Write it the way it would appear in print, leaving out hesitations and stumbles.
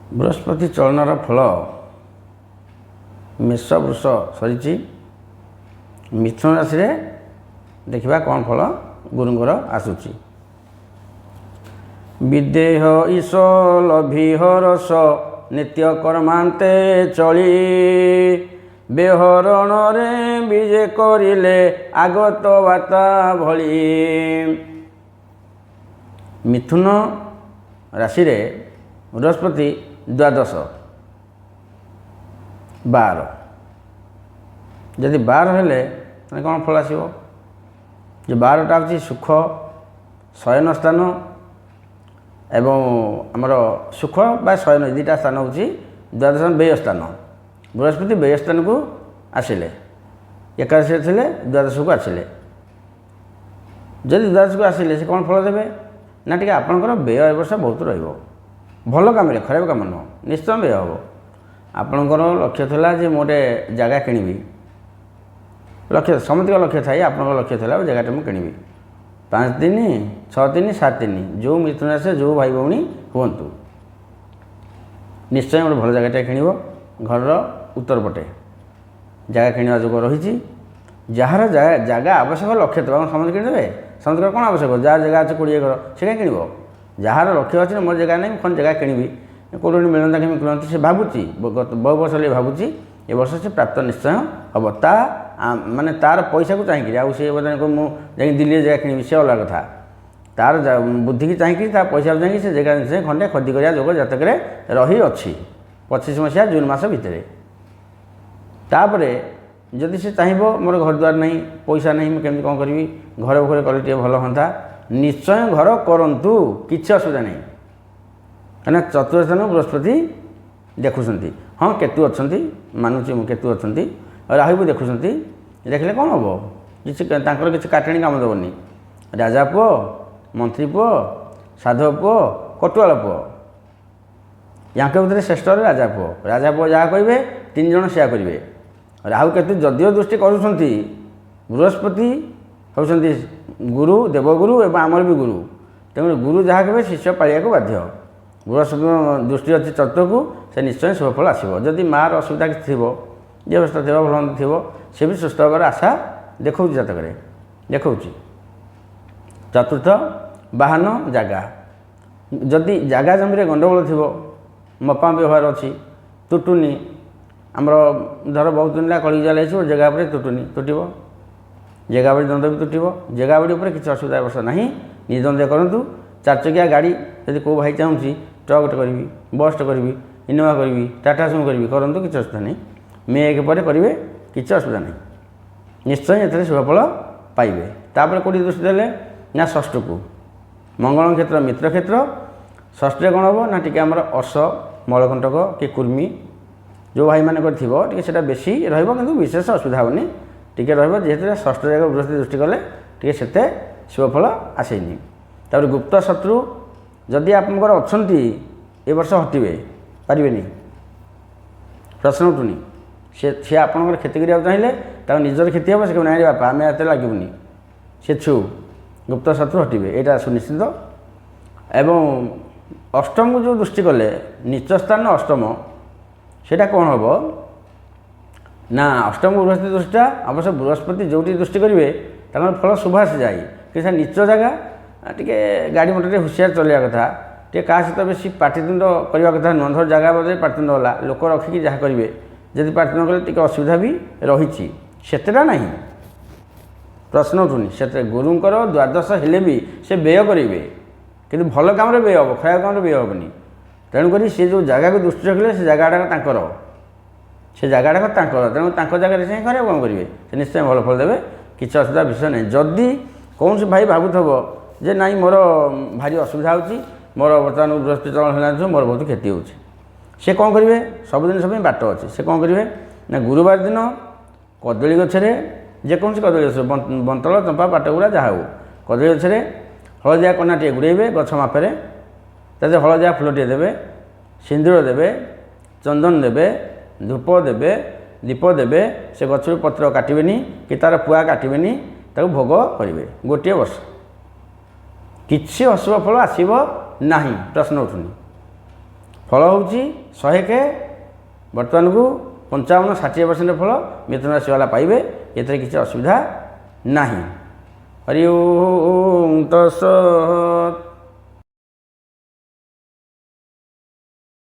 ବୃହସ୍ପତି ଚଳନର ଫଳ ମେଷ ବୃଷ ସରିଛି। ମିଥୁନ ରାଶିରେ ଦେଖିବା କ'ଣ ଫଳ ଗୁରୁଙ୍କର ଆସୁଛି। ବିଦେହ ଈଶ ଲଭି ହରସ ନିତ୍ୟ କର୍ମାନ୍ତେ ଚଳି, ବେହରଣରେ ବିଜେ କରିଲେ ଆଗତ ବାର୍ତ୍ତା ଭଳି। ମିଥୁନ ରାଶିରେ ବୃହସ୍ପତି ଦ୍ୱାଦଶ 12। ଯଦି 12 ହେଲେ ତାହେଲେ କ'ଣ ଫଳ ଆସିବ? ଯେ 12ଟା ହେଉଛି ସୁଖ, ଶୟନ ସ୍ଥାନ ଏବଂ ଆମର ସୁଖ ବା ଶୟନ, ଦୁଇଟା ସ୍ଥାନ ହେଉଛି ଦ୍ୱାଦଶ ବ୍ୟୟ ସ୍ଥାନ। ବୃହସ୍ପତି ବ୍ୟୟ ସ୍ଥାନକୁ ଆସିଲେ, ଏକାଦଶରେ ଥିଲେ ଦ୍ୱାଦଶକୁ ଆସିଲେ। ଯଦି ଦ୍ୱାଦଶକୁ ଆସିଲେ ସେ କ'ଣ ଫଳ ଦେବେ ନା, ଟିକେ ଆପଣଙ୍କର ବ୍ୟୟ ଏ ବର୍ଷ ବହୁତ ରହିବ। ଭଲ କାମରେ, ଖରାପ କାମ ନୁହଁ, ନିଶ୍ଚୟ ବ୍ୟୟ ହେବ। ଆପଣଙ୍କର ଲକ୍ଷ୍ୟ ଥିଲା ଯେ ମୁଁ ଗୋଟେ ଜାଗା କିଣିବି, ଲକ୍ଷ୍ୟ ସମସ୍ତଙ୍କ ଲକ୍ଷ୍ୟ ଥାଏ। ଆପଣଙ୍କ ଲକ୍ଷ୍ୟ ଥିଲା ଜାଗାଟା ମୁଁ କିଣିବି। 5 3, 6 3, 7 3, ଯେଉଁ ମିଥୁନ ରାଶିରେ ଯେଉଁ ଭାଇ ଭଉଣୀ ହୁଅନ୍ତୁ, ନିଶ୍ଚୟ ଗୋଟେ ଭଲ ଜାଗାଟେ କିଣିବ। ଘରର ଉତ୍ତର ପଟେ ଜାଗା କିଣିବା ଯୋଗ ରହିଛି। ଯାହାର ଜାଗା ଆବଶ୍ୟକ ଲକ୍ଷ୍ୟ ଥିବ, ସମସ୍ତେ କିଣିଦେବେ? ସମସ୍ତଙ୍କର କ'ଣ ଆବଶ୍ୟକ? ଯାହାର ଜାଗା ଅଛି 20 ଘର, ସେ କାହିଁ କିଣିବ? ଯାହାର ଲକ୍ଷ୍ୟ ଅଛି ମୋର ଜାଗା ନାହିଁ, ମୁଁ କ'ଣ ଜାଗା କିଣିବି, କେଉଁଠି ମିଳନ୍ତା କେମିତି କିଣନ୍ତି, ସେ ଭାବୁଛି, ବହୁ ବର୍ଷ ହେଲେ ଭାବୁଛି, ଏ ବର୍ଷ ସେ ପ୍ରାପ୍ତ ନିଶ୍ଚୟ ହେବ। ତା ମାନେ ତାର ପଇସାକୁ ଚାହିଁକିରି, ଆଉ ସେ ବର୍ତ୍ତମାନ ମୁଁ ଯାଇକି ଦିଲ୍ଲୀରେ ଜାଗା କିଣିବି, ସେ ଅଲଗା କଥା। ତାର ବୁଦ୍ଧିକି ଚାହିଁକି, ତା ପଇସାକୁ ଚାହିଁକି ସେ ଜାଗା ନିଶ୍ଚୟ ଖଣ୍ଡେ ଖରିଦି କରିବା ଯୋଗ ଜାତକରେ ରହିଅଛି 25 ମସିହା ଜୁନ୍ ମାସ ଭିତରେ। ତାପରେ ଯଦି ସେ ଚାହିଁବ ମୋର ଘର ଦ୍ୱାର ନାହିଁ, ପଇସା ନାହିଁ, ମୁଁ କେମିତି କ'ଣ କରିବି, ଘର ଘରେ କଲେ ଟିକେ ଭଲ ହୁଅନ୍ତା, ନିଶ୍ଚୟ ଘର କରନ୍ତୁ, କିଛି ଅସୁବିଧା ନାହିଁ। କାହିଁକିନା ଚତୁର୍ଥ ସ୍ଥାନ ବୃହସ୍ପତି ଦେଖୁଛନ୍ତି। ହଁ, କେତୁ ଅଛନ୍ତି, ମାନୁଛି ମୁଁ, କେତୁ ଅଛନ୍ତି, ରାହୁ ବି ଦେଖୁଛନ୍ତି। ଦେଖିଲେ କ'ଣ ହେବ? କିଛି ତାଙ୍କର କିଛି କାଟଣି କାମ ଦେବନି। ରାଜା ପୁଅ, ମନ୍ତ୍ରୀ ପୁଅ, ସାଧବ ପୁଅ, କଟୁଆଳ ପୁଅ, ୟାଙ୍କ ଭିତରେ ଶ୍ରେଷ୍ଠ ହେଲେ ରାଜା ପୁଅ। ରାଜା ପୁଅ ଯାହା କହିବେ ତିନି ଜଣ ସେୟା କରିବେ। ରାହୁ କେତୁ ଯଦିଓ ଦୃଷ୍ଟି କରୁଛନ୍ତି, ବୃହସ୍ପତି ହେଉଛନ୍ତି ଗୁରୁ, ଦେବଗୁରୁ ଏବଂ ଆମର ବି ଗୁରୁ। ତେଣୁ ଗୁରୁ ଯାହା କହିବେ ଶିଷ୍ୟ ପାଳିବାକୁ ବାଧ୍ୟ। ବୃହସ୍ପତି ଦୃଷ୍ଟି ଅଛି ଚତୁର୍ଥକୁ, ସେ ନିଶ୍ଚୟ ଶୁଭଫଳ ଆସିବ। ଯଦି ମାଆର ଅସୁବିଧା କିଛି ଥିବ, ବ୍ୟବସ୍ଥା ଥିବ, ଭଲ ଥିବ, ସେ ବି ସୁସ୍ଥ ହେବାର ଆଶା ଦେଖାଉଛି, ଜାତକରେ ଦେଖାଉଛି। ଚତୁର୍ଥ ବାହନ ଜାଗା, ଯଦି ଜାଗା ଜମିରେ ଗଣ୍ଡଗୋଳ ଥିବ, ମପା ବ୍ୟବହାର ଅଛି, ତୁଟୁନି, ଆମର ଧର ବହୁତ ଦିନ ହେଲା କଳି ଜାଲ ହେଇଛି, ଜାଗା ଉପରେ ତୁଟୁନି, ତୁଟିବ। ଜାଗା ବାଡ଼ି ଦ୍ୱନ୍ଦ୍ୱ ବି ତୁଟିବ। ଜାଗା ବାଡ଼ି ଉପରେ କିଛି ଅସୁବିଧା ଏ ବର୍ଷ ନାହିଁ, ନିର୍ଦ୍ୱନ୍ଦ୍ୱ କରନ୍ତୁ। ଚାରିଚକିଆ ଗାଡ଼ି ଯଦି କେଉଁ ଭାଇ ଚାହୁଁଛି, ଟ୍ରକ୍ଟେ କରିବି, ବସ୍ଟେ କରିବି, ଇନୋଭା କରିବି, ଟାଟା ସୁମୋ କରିବି, କରନ୍ତୁ, କିଛି ଅସୁବିଧା ନାହିଁ। ମେ 1 ପରେ କରିବେ, କିଛି ଅସୁବିଧା ନାହିଁ, ନିଶ୍ଚୟ ଏଥିରେ ଶୁଭଫଳ ପାଇବେ। ତାପରେ କେଉଁଠି ଦୃଷ୍ଟି ଦେଲେ ନା ଷଷ୍ଠକୁ, ମଙ୍ଗଳ କ୍ଷେତ୍ର, ମିତ୍ର କ୍ଷେତ୍ର। ଷଷ୍ଠରେ କ'ଣ ହେବ ନା, ଟିକେ ଆମର ଅର୍ଶ, ମଳକଣ୍ଟକ କି କୁର୍ମି ଯେଉଁ ଭାଇମାନଙ୍କର ଥିବ, ଟିକେ ସେଇଟା ବେଶୀ ରହିବ, କିନ୍ତୁ ବିଶେଷ ଅସୁବିଧା ହେବନି, ଟିକେ ରହିବ। ଯେହେତୁ ଷଷ୍ଠ ଜାଗା ବୃହସ୍ପତି ଦୃଷ୍ଟି କଲେ ଟିକେ ସେତେ ଶୁଭଫଳ ଆସେନି। ତାପରେ ଗୁପ୍ତ ଶତ୍ରୁ ଯଦି ଆପଣଙ୍କର ଅଛନ୍ତି, ଏ ବର୍ଷ ହଟିବେ, ପାରିବେନି, ପ୍ରଶ୍ନ ଉଠୁନି। ସେ ଆପଣଙ୍କର କ୍ଷତି କରିବାକୁ ଚାହିଁଲେ ତାଙ୍କ ନିଜର କ୍ଷତି ହେବ। ସେ କହିବେ, ନାଇଁ ବାପା, ଆମେ ଏତେ ଲାଗିବୁନି, ସେ ଛୁ। ଗୁପ୍ତ ଶତ୍ରୁ ହଟିବେ, ଏଇଟା ସୁନିଶ୍ଚିତ। ଏବଂ ଅଷ୍ଟମକୁ ଯେଉଁ ଦୃଷ୍ଟି କଲେ, ନୀଚ ସ୍ଥାନ ଅଷ୍ଟମ, ସେଇଟା କ'ଣ ହେବ ନା, ଅଷ୍ଟମ ବୃହସ୍ପତି ଦୃଷ୍ଟିଟା, ଅବଶ୍ୟ ବୃହସ୍ପତି ଯେଉଁଠି ଦୃଷ୍ଟି କରିବେ ତାଙ୍କର ଫଳ ଶୁଭ ଆସିଯାଏ, କିନ୍ତୁ ସେ ନୀଚ ଜାଗା, ଟିକେ ଗାଡ଼ି ମଟର ଟିକେ ହୁସିଆର ଚଲେଇବା କଥା, ଟିକେ କାହା ସହିତ ବେଶୀ ପାଟିତୁଣ୍ଡ କରିବା କଥା ନୁହଁ। ଧର ଜାଗା ବଦଳରେ ପାଟିତୁଣ୍ଡ ହେଲା, ଲୋକ ରଖିକି ଯାହା କରିବେ, ଯଦି ପାଟିତୁଣ୍ଡ କଲେ ଟିକେ ଅସୁବିଧା ବି ରହିଛି, ସେତେଟା ନାହିଁ, ପ୍ରଶ୍ନ ଉଠୁନି। ସେଥିରେ ଗୁରୁଙ୍କର ଦ୍ୱାଦଶ ହେଲେ ବି ସେ ବ୍ୟୟ କରିବେ, କିନ୍ତୁ ଭଲ କାମରେ ବ୍ୟୟ ହେବ, ଖରାପ କାମରେ ବ୍ୟୟ ହେବନି। ତେଣୁକରି ସେ ଯେଉଁ ଜାଗାକୁ ଦୃଷ୍ଟି ରଖିଲେ, ସେ ଜାଗାଟାକ ତାଙ୍କର, ସେ ଜାଗାଟାକ ତାଙ୍କର। ତେଣୁ ତାଙ୍କ ଜାଗାରେ ସେ ଖରାପ କାମ କରିବେ? ସେ ନିଶ୍ଚୟ ଭଲ ଫଳ ଦେବେ, କିଛି ଅସୁବିଧା ବିଷୟ ନାହିଁ। ଯଦି କୌଣସି ଭାଇ ଭାବୁଥିବ ଯେ ନାଇଁ, ମୋର ଭାରି ଅସୁବିଧା ହେଉଛି, ମୋର ବର୍ତ୍ତମାନ ବୃହସ୍ପତି ଚଳନ ହେଲା, ମୋର ବହୁତ କ୍ଷତି ହେଉଛି, ସେ କ'ଣ କରିବେ? ସବୁ ଜିନିଷ ପାଇଁ ବାଟ ଅଛି। ସେ କ'ଣ କରିବେ ନା, ଗୁରୁବାର ଦିନ କଦଳୀ ଗଛରେ, ଯେକୌଣସି କଦଳୀ ଗଛ, ବନ୍ତଳ, ଚମ୍ପା, ପାଟଗୁଡ଼ା ଯାହା ହେଉ, କଦଳୀ ଗଛରେ ହଳଦିଆ କନା ଟିକେ ଗୁଡ଼େଇବେ ଗଛ ମାପରେ, ତା ଦେହରେ ହଳଦିଆ ଫୁଲଟିଏ ଦେବେ, ସିନ୍ଦୁର ଦେବେ, ଚନ୍ଦନ ଦେବେ, ଧୂପ ଦେବେ, ଦୀପ ଦେବେ। ସେ ଗଛରୁ ପତ୍ର କାଟିବେନି କି ତା'ର ପୁଆ କାଟିବେନି, ତାକୁ ଭୋଗ କରିବେ। ଗୋଟିଏ ବର୍ଷ କିଛି ଅଶୁଭ ଫଳ ଆସିବ ନାହିଁ, ପ୍ରଶ୍ନ ଉଠୁନି। ଫଳ ହେଉଛି 100କେ ବର୍ତ୍ତମାନକୁ 55-60% ଫଳ ମିଥୁନ ରାଶିବାଲା ପାଇବେ, ଏଥିରେ କିଛି ଅସୁବିଧା ନାହିଁ। ହରି ଓଁ ତତ୍ସତ୍।